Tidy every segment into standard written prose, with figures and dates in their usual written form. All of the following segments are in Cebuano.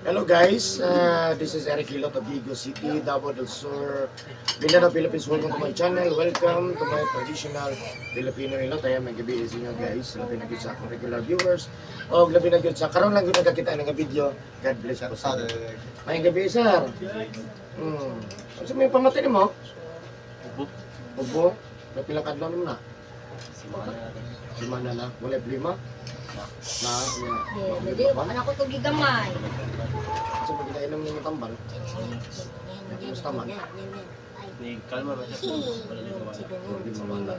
Hello guys, this is Eric Hilot of Vigo City, Davao del Sur, Mindanao, Philippines. Welcome to my channel. Welcome to my traditional Filipino hilot. Ayan, may gabi sa inyo guys. Labi na gyud sa akong regular viewers. O labi na gyud sa karon lang gyud nagkakita ng video. God bless po sa inyo. May gabi, sir. Ano may pamatay nimo? Ubo. Ubo. May pila ka adlaw nimo na? Simana na. Lima na na. Wala lima? Na. Di, anak ko to gigamay. Sa pagkainom nimo tambal. Kumusta man? Ni kalma ba siya? Wala din mawala. Hindi mawala.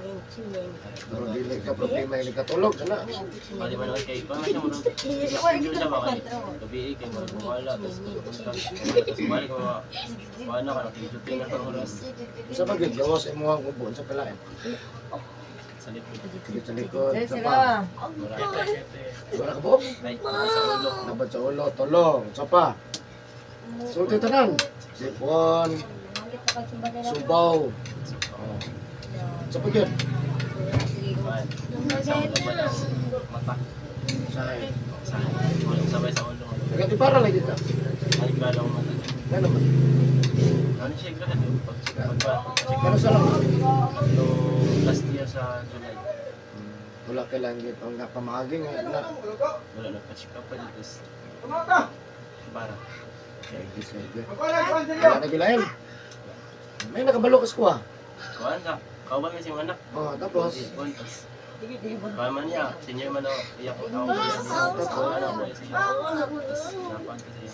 Pero dili ka problema yung katulog kana. Bali man kay pa siya mo. Studio siya ba kay gabi eh, kay mo mawala tapos pupunta. Tapos balik ko wala na ka nakikita na ang oras. Sa pagid gawas imong ubo sa palain. Sa likod. Sige sa likod sa pa. Wala. Wala ka buok. Like sa ulo. Nabad sa ulo, tulong, sa pa. Sulti tanan. Sipon, subaw. Oh. Sa pagid. Kuan. Sa ulo ba lang mata. Sa Sa ulo sabay sa ulo. Nagati para lagi ka. Balik ba lang mata. Ano man? Ano siya grabe pag pag pag Ano sa lang? No, last year sa July. Wala kay lang gid ang pamagi nga na. Wala na pa-check up pa dito. Para. Sige, sige. Wala na gilain. May nakabalo ka sa kuha. Kuan ka. Kauban man siyang anak. Oh, tapos Kuan tas. Kuan man niya, senior man ako, iyak ko ako. Ano ako siya. Tas nakuan kasi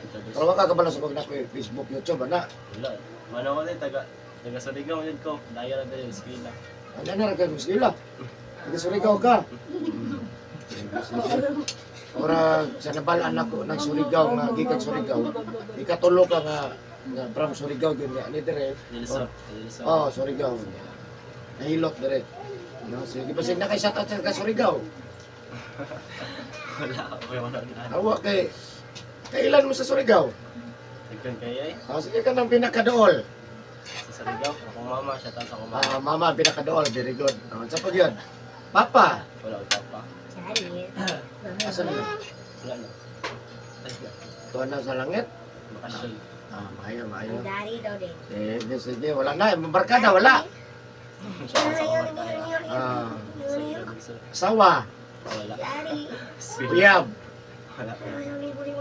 introduce. Pero wala ka kabalo sa pag na Facebook, YouTube, ana. Wala. Man ako din taga taga Surigao yun ko. Daya na dali eskwela. Ano na kay Musgila? Taga Surigao ka. Ora sa nabalaan nako ng Surigao nga gikan Surigao. Ikatulo ka nga nga from Surigao gyud nga ni dire. Dilisor, dilisor. Oh, Surigao. Nahilot dire. No, sige pa na kay shout out sa taga Surigao. Wala, okay wala na. Awa kay kailan mo sa Surigao? Daghan kay ay Ah, sige ka nang pinakadool. sa Surigao. Akong mama siya sa akong mama. Ah, mama pinakadool, very good. Ah, sa pag yun. Papa, Wala ko papa. asa na? Wala na. Ay, Tuwan na sa langit. bakasyon. Ah, maayo, maayo. Dari daw din. Sige, sige, wala na. Barkada, wala. Siya sa akong barkada. Ah, Sa dilisor. asawa, Wala. uyab, Wala.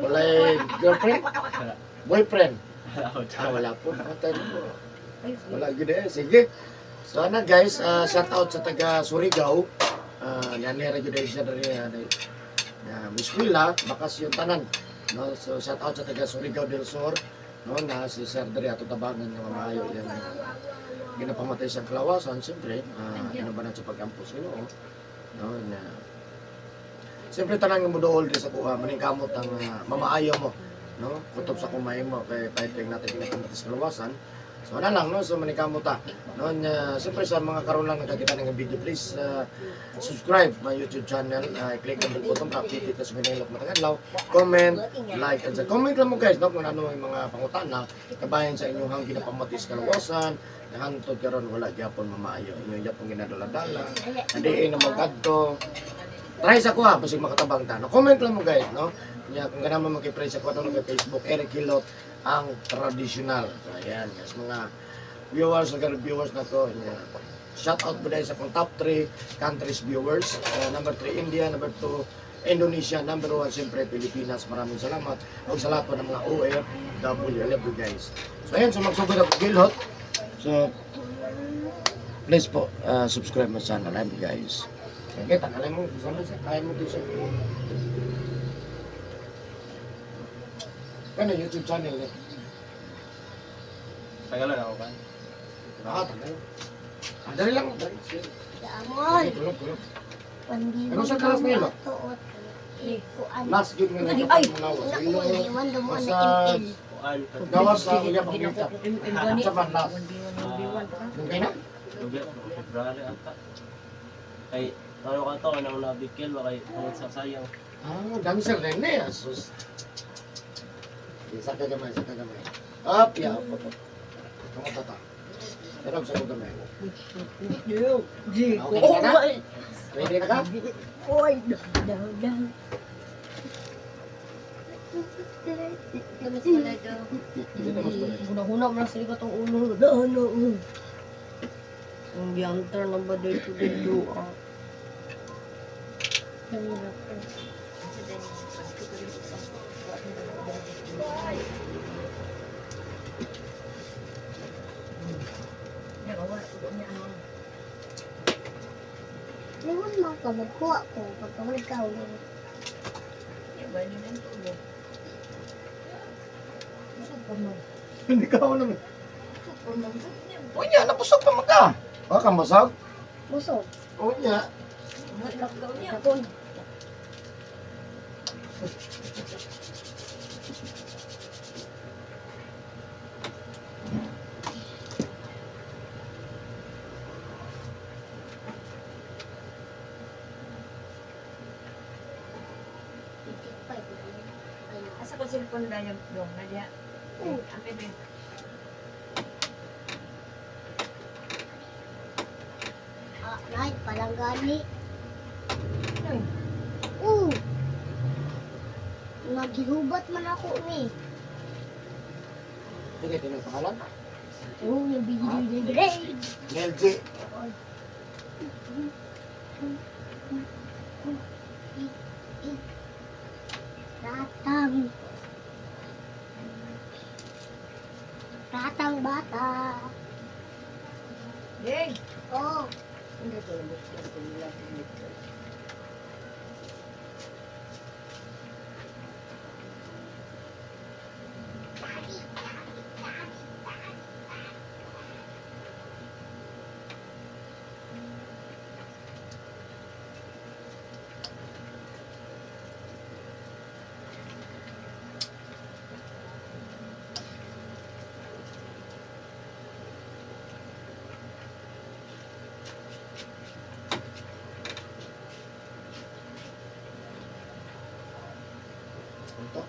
walay girlfriend, Wala. boyfriend. Wala ko. Ah, wala po. Patay mo. Wala gid eh. Sige. So ana guys, shout out sa taga Surigao. Yan ra gyud eh siya diri Miss Willa, bakasyon tanan. No, so shout out sa taga Surigao del Sur. No, na si Sir diri ato tabangan nga mamaayo yan. Ginapamatay sa kalawasan, siyempre, ano ba na sa pag-ampos Ginoo. No, na siyempre tanan nga moduol diri sa kuha, maningkamot ang mamaayo mo, no? Kutob sa kumay mo kay pahit natin ginapamatay sa kalawasan. So ano lang no, so manikamot ta. No, nya, siyempre sa mga karon lang nakakita ng video, please subscribe my YouTube channel, click ang bell button para updated ka sa mga matang adlaw. Comment, like, and share. Comment lang mo guys, no, kung ano yung mga pangutana kabayan sa inyong hang ginapamati sa kalawasan, nahantod karon wala gyapon mamaayo. Inyo gyapon ginadala-dala. Hindi na magadto. Try sa kuha, basig makatabang ta. No, comment lang mo guys, no? Nya, kung ganahan mo makipray sa kuha, no, kay Facebook, Eric Hilot, ang traditional. So, ayan, guys, mga viewers, mga viewers na to. Nya, shout out po dahil sa akong top 3 countries viewers. Number 3, India. Number 2, Indonesia. Number 1, siyempre, Pilipinas. Maraming salamat. O sa lahat po ng mga OFW. I love you guys. So, ayan, so magsugod ako Gilhot. So, please po, subscribe my channel. I love you guys. Sige, tanggalin mo. Sana sa kaya mo dito. Ano YouTube channel eh? Tagalan ako kan. Ah, tagal. Ah, dali lang. Dali. Sige, Damon. tulog, tulog. Ano sa kalas na yun, no? Last yun nga Ay! nagkapag mga ML. Kuan. Gawas sa uya pang makeup. Sa man last. Nung kaya na? Lugi, February ata. Kay ano ka to, kanang nabikil ba kay tungod sa sayang. Ah, dancer rin eh. Asus. Sige, saka gamay, saka gamay. Up, yeah, up, up, up. Tungo ta ta. Pero sa gamay. Okay na ka na? Ready na ka? Oy, daw, daw. Mas balay daw. Hindi na mas balay. Huna-huna mo lang sa likod ang ulo. Ano? Ang giantar na ba dito dito ah. Lingon man ka, magkuha ko. Pagka ka, Hindi ka ako naman. Unya, napusok pa maka. Baka masag. busog. Unya. Katon. Ayun. Asa ko cellphone na yung dong na diya. Oo. Ang bebe. Ah, right, palanggani. Ay. Oo. Magihubat man ako ni. Sige, tinang pangalan. Oo, yung bigil. Mel G. Ratang. Ratang bata. Ding. Oh, Hindi to bukas nila. Ito.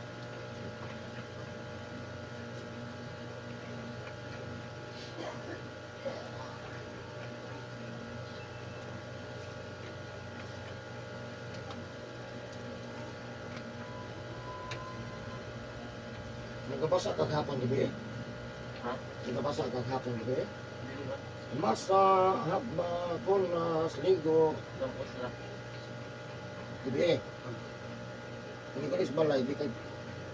Nagabasa kag hapon gabi eh. Ha? Nagabasa kag hapon gabi eh. Dili ba? Mas hap kung sa linggo Lampos na. gabi eh. Kung ikaw is balay, di kay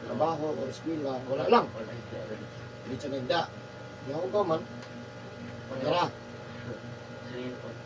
trabaho o eskwela, wala lang. Wala ito. Hindi siya ganda. Yaw ka man, tara. Cellphone.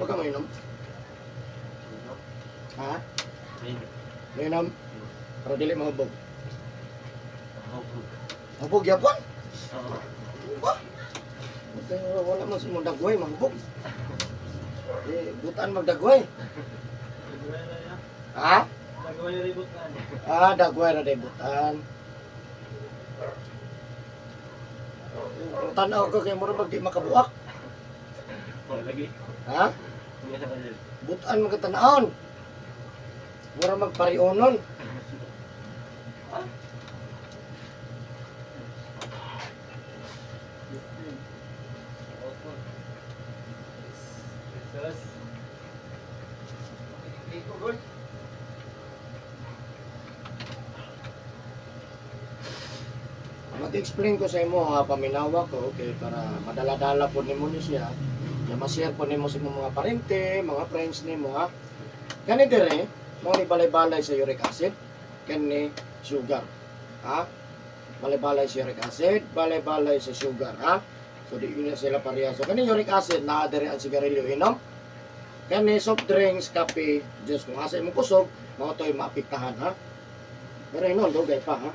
Di ba ka mainom? Ha? Mainom? Pero dili mahubog. Hubog yapon? Ba? Wala man sa mong dagway, mahubog. Eh, butan magdagway. Ha? Ah, dagway ra day butan. Ang tanaw ko kay mura di makabuak. Lagi. Ha? Butan magkatanawon. Mura magparionon. Mag-explain ko sa imo ha, paminawa ko, okay, para madala-dala po nimo ni siya. Ya ma-share po nimo sa imong mga parente, mga friends nimo ha. Kani dire, mao ni balay-balay sa uric acid, kani sugar. Ha? Balay-balay sa uric acid, balay-balay sa sugar, ha? So di yun na sila pareha. So kani uric acid naa dire ang sigarilyo inom. Kani soft drinks, kape, juice kung asa imong kusog, mao to'y maapektahan ha. Pero hinon dugay pa ha.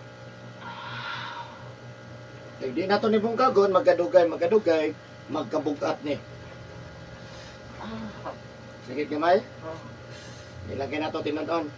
Kay di nato ni bungkagon, magkadugay, magkadugay, magkabugat ni. Sige gamay. Ilagay na to tinudon.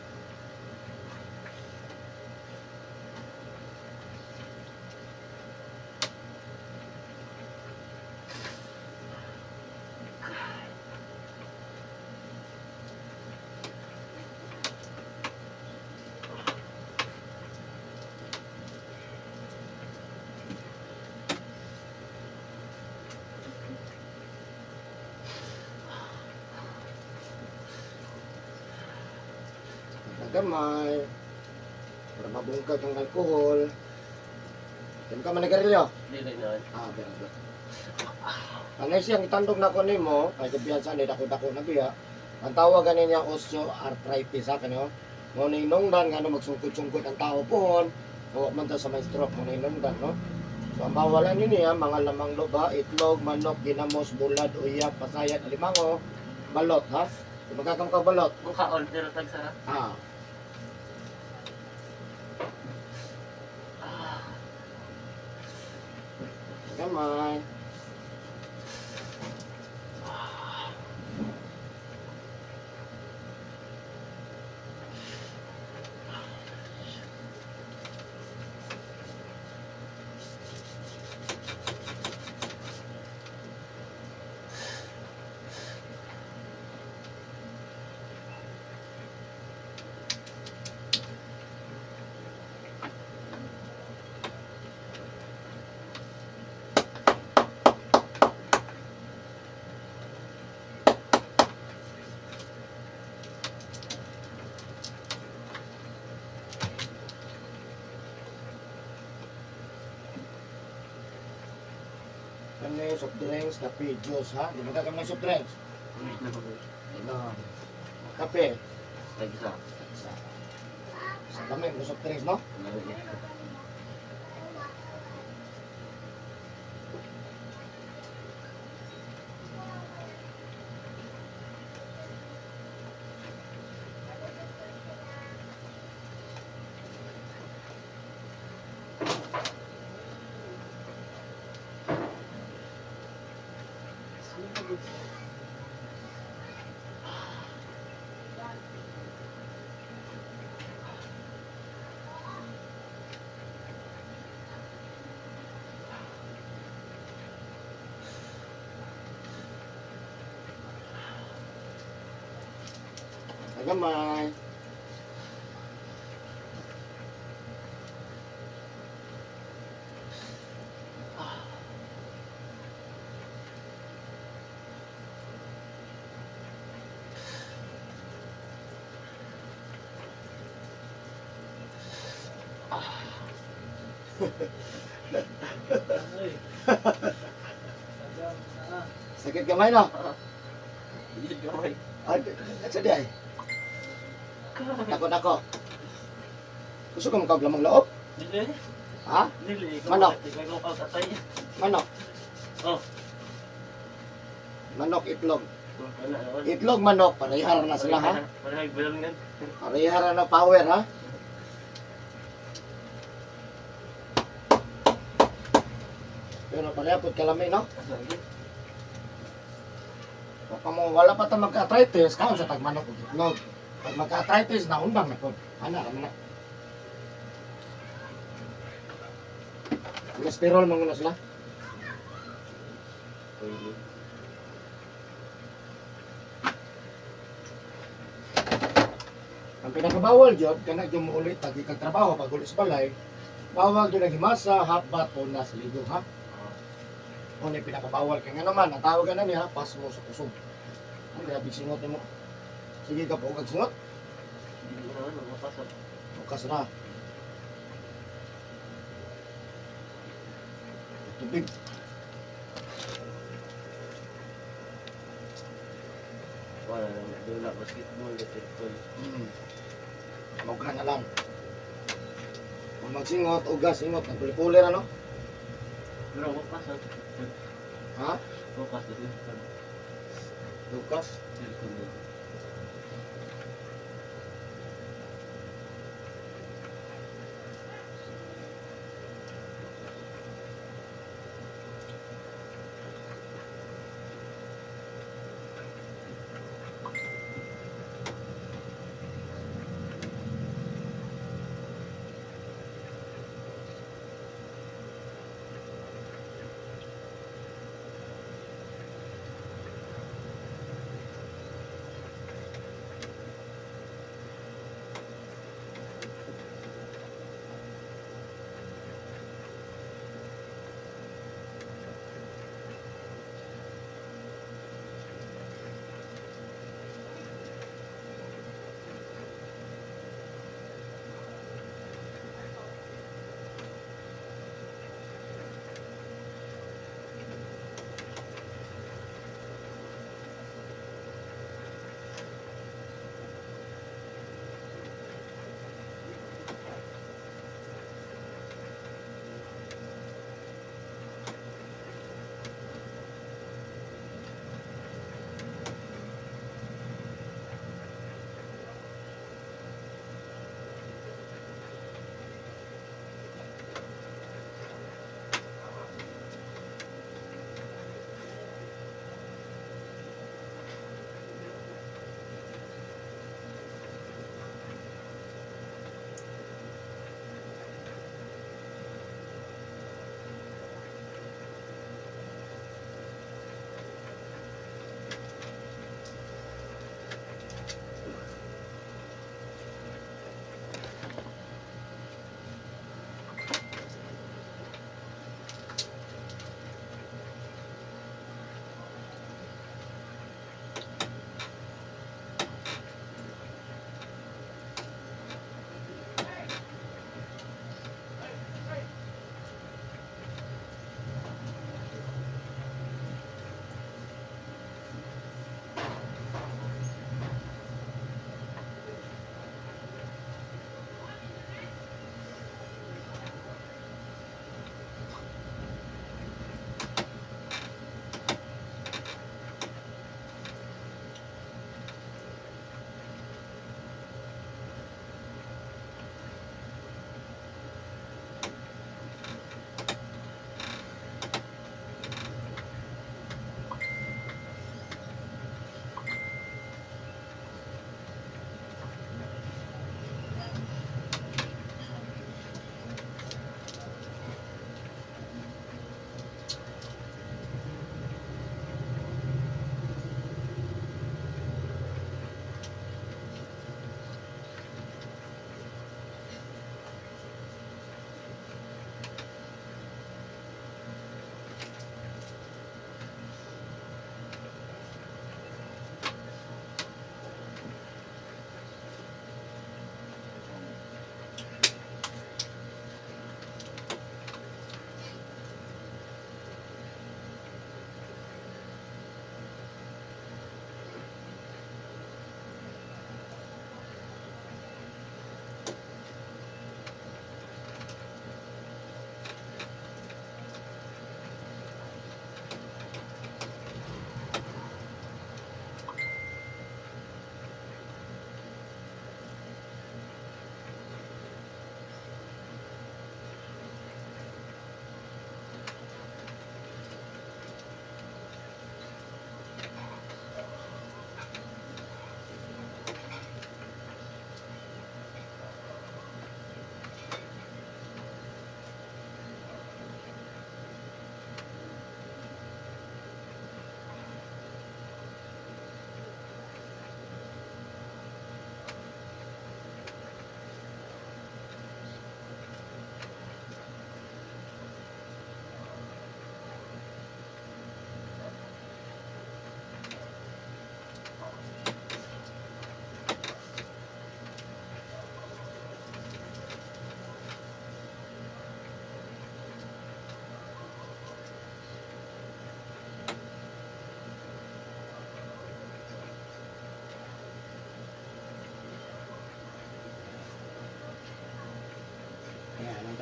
Gamay. Para mabungkag ang alkohol. Yan ka manigarilyo. Dili na. Ah, very good. Ang siyang itandog na ko nimo, ay gabihan sa dako-dako na biya. Ang tawag ganin niya osteoarthritis ha kanyo. Mo ni nungdan ngano magsungkod-sungkod ang tao pohon, o man ta sa may stroke mo ni nungdan no. So ang bawalan ni niya mga lamang loba, itlog, manok, ginamos, bulad, uyap, pasayat, alimango, balot ha. So, magkakam ka balot. Mukha order tag sa. Ah. Gamay. Ano yung soft drinks, kape, juice ha? Di ba kami ng soft drinks? Ano? Kape. Tag sa. Sa, sa kami, may soft drinks, no? Tagamay. Sakit gamay no? Gamay. Ay, sa di ay. Dako, dako. Gusto ko magkag lamang loob? Dili. Ha? Dili. Manok. Manok. Manok. Oh. Manok, itlog. Wala naman. Itlog manok, parehara na sila ha. Parehag balangan. Parehara na power ha. Pero pareha pud kalami no. Baka mo wala pa ta magka-arthritis, kaon sa tagmanok ug itlog. Pag magka-arthritis na undang na pod. Ana ra man na. Kolesterol man na sila. Oily. Ang pinakabawal jud kana jud mo ulit pag ikag trabaho pag uli sa balay, bawal jud naghimasa, hot bath o nas ligo ha. Mo ni pinakabawal kay nga naman ang tawag na niya pas mo sa kusog. Ang grabe singot nimo. Sige ka po kag singot, Hindi naman magpapasok. bukas na. Tubig. Wala lang. Dula, basketball, basketball. Mugha na lang. Kung magsingot, ugas, singot, nagpuli-puli na no? Pero bukas ah. Ha? Bukas, basketball. Lukas? Cellphone.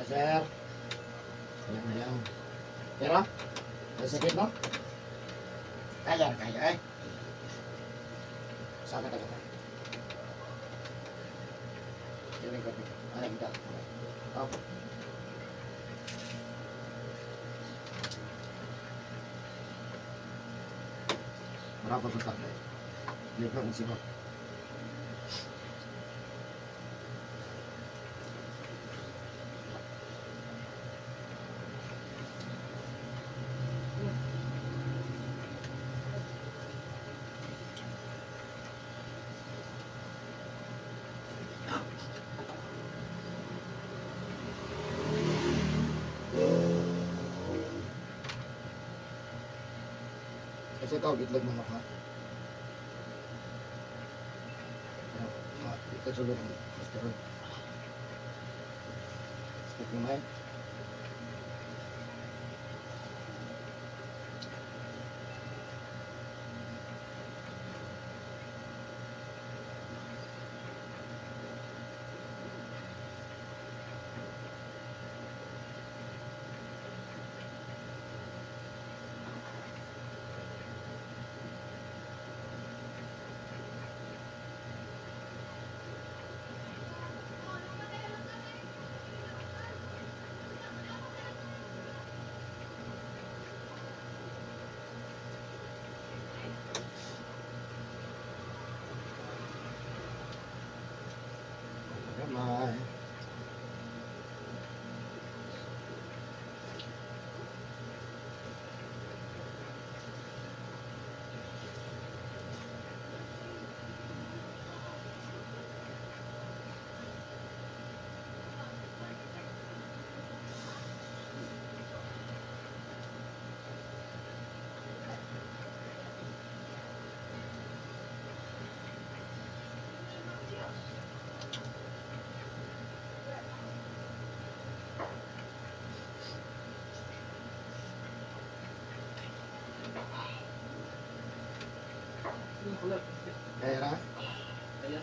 Sir. Ayan, ayan. Pero, may sakit no? Kaya, kaya eh. Sa akin tayo. Yan ang kape. Ano kita? Up. Berapa sutak deh? Lihat kung sino. Kasi ikaw, itlog manok ha? Ah, ikaw sulod mo. Basta ron. Sakit mo na eh. Gamay. Kaya ra? Kaya.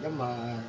Gamay.